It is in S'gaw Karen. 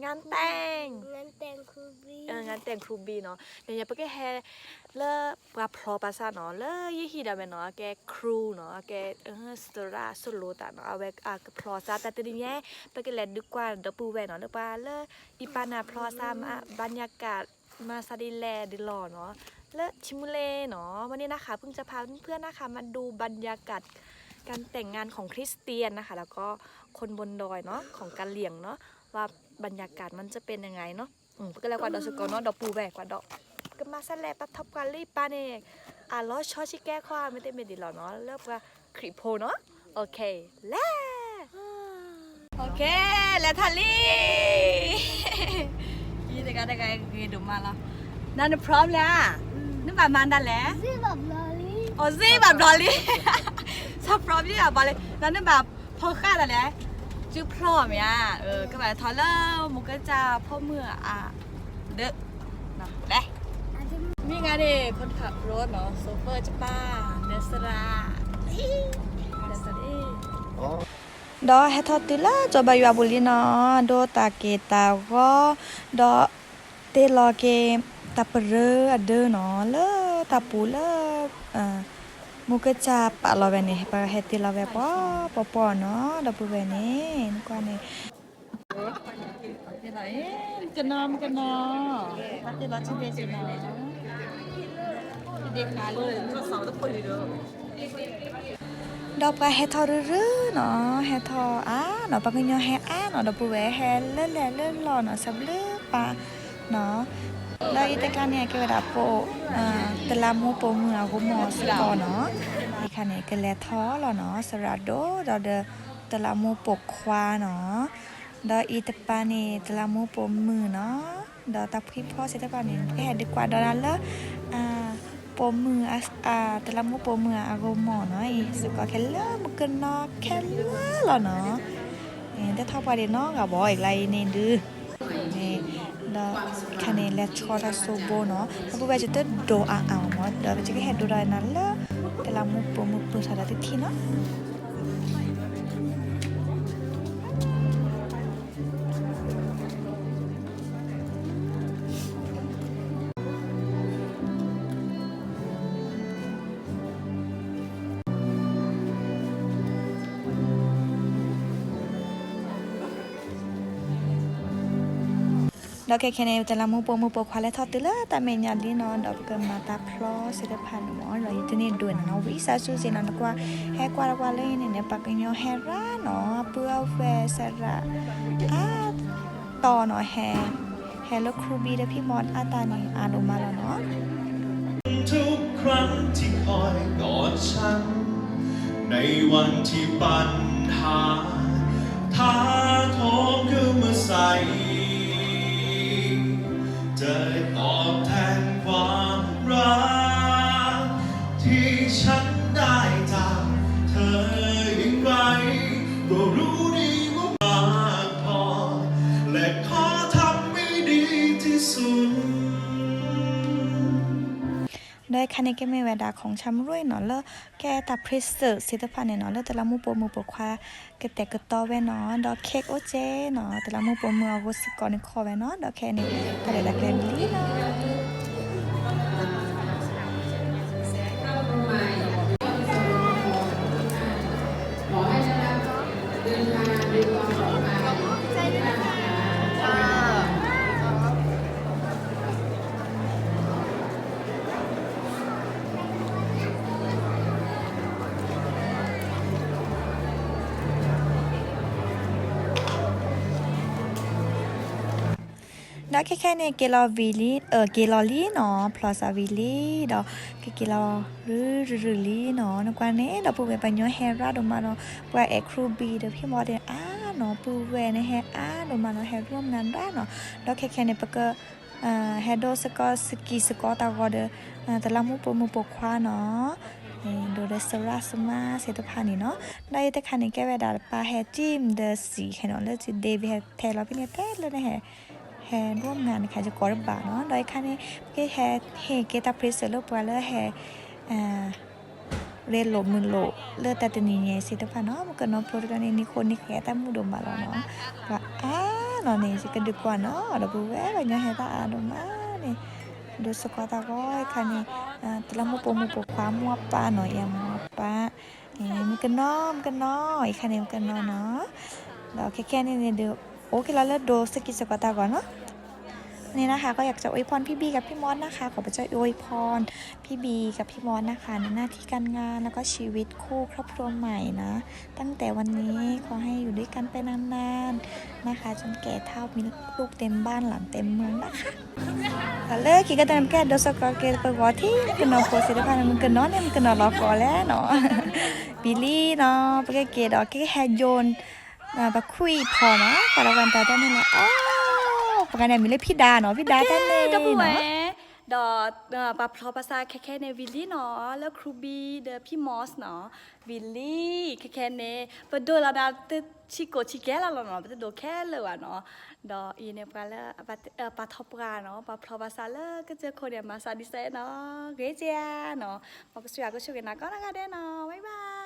งานแต่ง งานแต่งครูบี เออ งานแต่งครูบีเนาะ เดี๋ยวนี้ปะก็แฮ လၢပှၤဖျီပှၤစၢ်နီၤ လၢယဟံၣ်ဒၣ်ဝဲနီၤ အကဲ crew နီၤ အကဲ သရၣ်ဆိၣ်လိသးနီၤ အဝဲအကဖျီစၢ် တၢ်တနံၤညါ ပကလဲၤဒုးကွၢ်ဒီပုၢ်ဝဲၢ်နီၤ လၢပှၤလၢအံၤပၢ်နၢ်ဖျီစၢ် ဘၣ်ညါကး မၤစၢ်ဒ်လဲၣ်ဒ်လဲၣ်နီၤ လၢထံမူလ့နီၤ วันนี้นะคะ เพิ่งจะพาเพื่อนๆนะคะ มาดูบรรยากาศการแต่งงานของคริสเตียนนะคะ แล้วก็คนบนดอยเนาะ ของกะเหรี่ยงเนาะ ว่าบรรยากาศมันจะเป็นยังไงเนาะ ပကလဲၤကွၢ်ဒီးစ့ၢ်ကီးနီၤ ဒီပုၢ်ဝဲၢ်ကွၢ်ဒီး ကမၤစၢ်လဲၤပာ်ထီၣ်ပှၤလၢအံၤပၢ်န့ၣ် အလီၤဆီဆံကဲခီ မ့တမ့ၢ်ဒ်လဲၣ်နီၤ လၢပှၤခရံာ်ဖိနီၤ OK လဲၤ OK လဲၤထီၣ်လံ ယတဂၤတဂၤဂ့ၤဒိၣ်မးလီၤ နၤန พร้อม လံဧါ နဘၣ်မၤဒ်လဲၣ် အိၣ်စ့ဘၣ်ဘျီလံ ဆီ พร้อม လံဧါဘၣ်လံ နၤနဘၣ်ဖီဃာ်ဒ်လဲၣ် စုဖျီမ့ၢ်ဧါ ကဘၣ်ထီၣ်လၢမူကစၢ်ဖိမုၣ်အဒၢး လဲၤ မ့ၢ်ဂၤန့ၣ် คนขับรถနီၤ โชเฟอร์ ကပၢ် နသရၣ် ဒီးဟဲထီၣ်တုၤလၢကၠီၤဘါယွၤပူၤလံနီၤ ဒိးတၢ်က့ၢ်တၢ်ဂီၤ ဒီးတ့ၢ်လီၤက့ၤ တၢ်ပရၢအဒၢနီၤ လၢတၢ်ပူၤလၢ မူကစၢ်ပာ်လီၤဝဲန့ၣ် ပှၤဟဲတ့ၢ်လီၤဝဲပှီၤပှီၤပှီၤနီၤ ဒီပုၢ်ဝဲၢ်န့ၣ် နကွၢ်န့ၣ် ကနီၤ ကနီၤ တ့ၢ်လီၤဆံးဘ့ၣ်ဆံးနီၤ ဒီးပှၤဟဲထီၣ်ရုရုနီၤ ဟဲထီၣ်အါနီၤ ပှၤကညီဟဲအါနီၤ ဒီပုၢ်ဝဲၢ်ဟဲလၢလဲၢ်လၢလီၢ်နီၤ စဘျုးပၢ်နီၤ ဒီးအံၤတကျါန့ၣ် အကဲဝဲဒၣ်ပိာ် တလးမူပိာ်မုၣ်အဂီၢ်မီၢ်စ့ၢ်ကီးနီၤ အံၤခါန့ၣ် ကလဲၤထီၣ်လီၤနီၤ သရၣ်ဒိၣ်ဒီးဒီး တလးမူပိာ်ခွါနီၤ ဒီးအံၤတပၤန့ၣ် တလးမူပိာ်မုၣ်နီၤ ဒီးတၢ်ဖှံဖီစ့ၢ်တဖၣ်န့ၣ် ကဟဲဒုးကွၢ်ဒီးနၤလၢ ပိာ်မုၣ် တလးမူပိာ်မုၣ်အဂီၢ်မီၢ်နီၤ အံၤစ့ၢ်ကီးခဲလၢာ်မုၢ်ကနီၤခဲလၢာ်လီၤနီၤ တဲထီၣ်ပှၤဒံးနီတဂၤဘၣ် အံၤကျါအံၤန့ၣ်ဒုး ဒီးခါန့ၣ် လဲၤဆီတၢ်စိဘိနီၤ ဒီပုၢ်ဝဲၢ်တဒိးအါအါမီၢ် ဒီးပကဟဲဒိးဒီးနၤလၢ တလးမူပိာ်မုၣ်ပၢၢ်ထီၣ်ဒီးတထံၣ်နီၤ ဒီးခဲခဲန့ၣ် တလးမူပိာ်မုၣ်ပိာ်ခွါလဲၤထီၣ်တုၤလၢတၢ်မဲာ်ညါလံနီၤ ဒီးပကမၤတၢ်ဖျီသ့ၣ်တဖၣ်န့ၣ်မီၢ် ဒီးယတန့ၢ်ဒိးန့ၣ်နီၤ ဝံသးစူၤစ့ၢ်နီၤ နကွၢ် ဟဲကွၢ်တကွၢ်လၢအံၤန့ၣ်န့ၣ် ပှၤကညီဟဲရၢ်နီၤ ပုၢ်အဝဲၢ်စရၣ် အါတီၢ်နီၤ ဟဲ ဟဲလၢခရူဘံဒီးဖံမီၢ်အတၢ်န့ၣ် အါဒိၣ်မးလီၤနီၤ ทุกครั้งที่คอยกอดฉัน ในวันที่ปัญหา ถาโถมเข้ามาใส่ จะตอบแทนความรัก ที่ฉันได้จากเธออย่างไร ก็รู้ดีว่ามากพอ และขอทำให้ดีที่สุด ဒီးခါန့ၣ်ကမ့ၢ်ဝဲဒၣ် ของชำร่วยနီၤ လၢကဲတၢ် present သ့ၣ်တဖၣ်န့ၣ်နီၤ လၢတလးမူပိာ်မုၣ်ပိာ်ခွါ ကတဲာ်ကတီၤဝဲနီၤ ဒီး cake အိၣ်ကဲနီၤ တလးမူပိာ်မုၣ်အဂီၢ်စ့ၢ်ကီးန့ၣ်ခီဝဲနီၤ ဒီးခဲအံၤန့ၣ် တၢ်ရဲၣ်တၢ်ကျဲၤလံနီၤ ဒီးခဲခဲန့ၣ် က့ၤလီၤဝံၤလံ က့ၤလီၤလံနီၤ ဖျီစၢ်ဝံၤလံ ဒီးကက့ၤလီၤရုရုရုလံနီၤ နကွၢ်န့ၣ် ဒီပုၢ်ဝဲၢ်ပှၤကညီဟဲရၢ်ဒိၣ်မးနီၤ ပှၤအဲၣ်ခရူဘံဒီးဖံမီၢ်ဒၣ်အါနီၤ ပုၢ်ဝဲၢ်န့ၣ်ဟဲအါဒိၣ်မးနီၤ ဟဲရိမုၢ်မၢ်ရၢ်နီၤ ဒီးခဲခဲန့ၣ် ပက ဟဲဒိးစ့ၢ်ကီးစကံၢ်စ့ၢ်ကီးတၢ်ဂီၤဒီး တလးမူပိာ်မုၣ်ပိာ်ခွါနီၤ ဒိးဒီးသရၣ်သမါသ့ၣ်တဖၣ်န့ၣ်နီၤ ဒီးအံၤတခါန့ၣ် ကဲဝဲဒၣ်ပၢ်ဟဲ Jim ဒီး စံး ခဲနီၤ လၢ David ဟဲထဲလီၤဖဲန့ၣ် တဲလၢန့ၣ်ဟဲ ဟဲရိမုၢ်မၢ်န့ၣ်ခါ ယကိးတဘၣ်နီၤ ဒီးအံၤခါန့ၣ် ပကဟဲဟ့ၣ်က့ၤတၢ် present လၢပှၤလၢဟဲ ရဲၣ်လိာ်မုာ်လိာ်လၢတၢ်တနံၤညါစ့ၢ်တဖၣ်နီၤ, မုၣ်ကနီၤဖိတဖၣ်န့ၣ် နံၤဃိးနံၤဃဲးတၢ်မုာ်ဒိၣ်မးလီၤနီၤ, ပှၤအါနီၤန့ၣ် ယကဒုးကွၢ်နီၤ, ဒီပုၢ်ဝဲၢ်ပှၤညီဟဲတၢ်အါဒိၣ်မးန့ၣ်, ဒိးသကိးတၢ်ဂီၤအခါန့ၣ်, တလၢမိၢ်ပိာ်မုၣ်ပိာ်ခွါမိၢ်အပၢ်နီၤ, အံၤအမိၢ်အပၢ်, မုၣ်ကနီၤ မုၣ်ကနီၤ, အံၤခါန့ၣ် မုၣ်ကနီၤနီၤ, ဒီးခဲခဲန့ၣ်န့ၣ်ဒုး အိၣ်က့ၤလီၤလၢဒိးသကိးသကိးတၢ်ဂီၤနီၤ นี่นะคะ ก็อยากจะอวยพรพี่บีกับพี่มอสนะคะ ขอพระเจ้าอวยพรพี่บีกับพี่มอสนะคะ ในหน้าที่การงาน แล้วก็ชีวิตคู่ครอบครัวใหม่นะ ตั้งแต่วันนี้ขอให้อยู่ด้วยกันไปนานๆนะคะ จนแก่เฒ่ามีลูกเต็มบ้านหลานเต็มเมืองนะคะ လၢခံကတၢၢ်န့ၣ် ပကဒိးသကိးက့ၤပဂီၤထံ မုၣ်ကနီၤဖိစ့ၢ်တဖၣ်န့ၣ် မုၣ်ကနီၤန့ၣ် မုၣ်ကနီၤလီၤကိးလဲၣ်နီၤ, ဘံလံနီၤ, ပကက့ၤဒီးကဟဲယိၣ် ပခွံၣ်ဖီနီၤ, ပှၤလၢပှၤတၢ်တၢ်န့ၣ်လီၤ, ပှၤန့ၣ်မံၤလၢဖံဒါနီၤ, ဖံဒါတၢ်န့ၣ်နီၤ, ဒီးပှၤဖျီပှၤစးခဲခဲန့ၣ် ဝံၤလံနီၤ လၢခရူဘံဒီးဖံမီၢ်နီၤ, ဝံၤလံ, ခဲခဲန့ၣ် ပဒိးလီၤဒီး ဆံကိးဆံကဲလီၤလီၤနီၤ, ပတဒိးခဲလၢာ်ဘၣ်နီၤ, ဒီးအံၤန့ၣ်ပှၤလၢ ပှၤထီပှၤနီၤ, ပှၤဖျီပှၤစးလၢကစၢၢ်ခိၣ်န့ၣ် မၤစးဒ်စဲးနီၤ, ဂ့ၤက့ၤနီၤ, မ်ကစၢ်ယွၤကဆိၣ်ဂ့ၤနၤကိးဂၤဒဲးနီၤ, bye bye.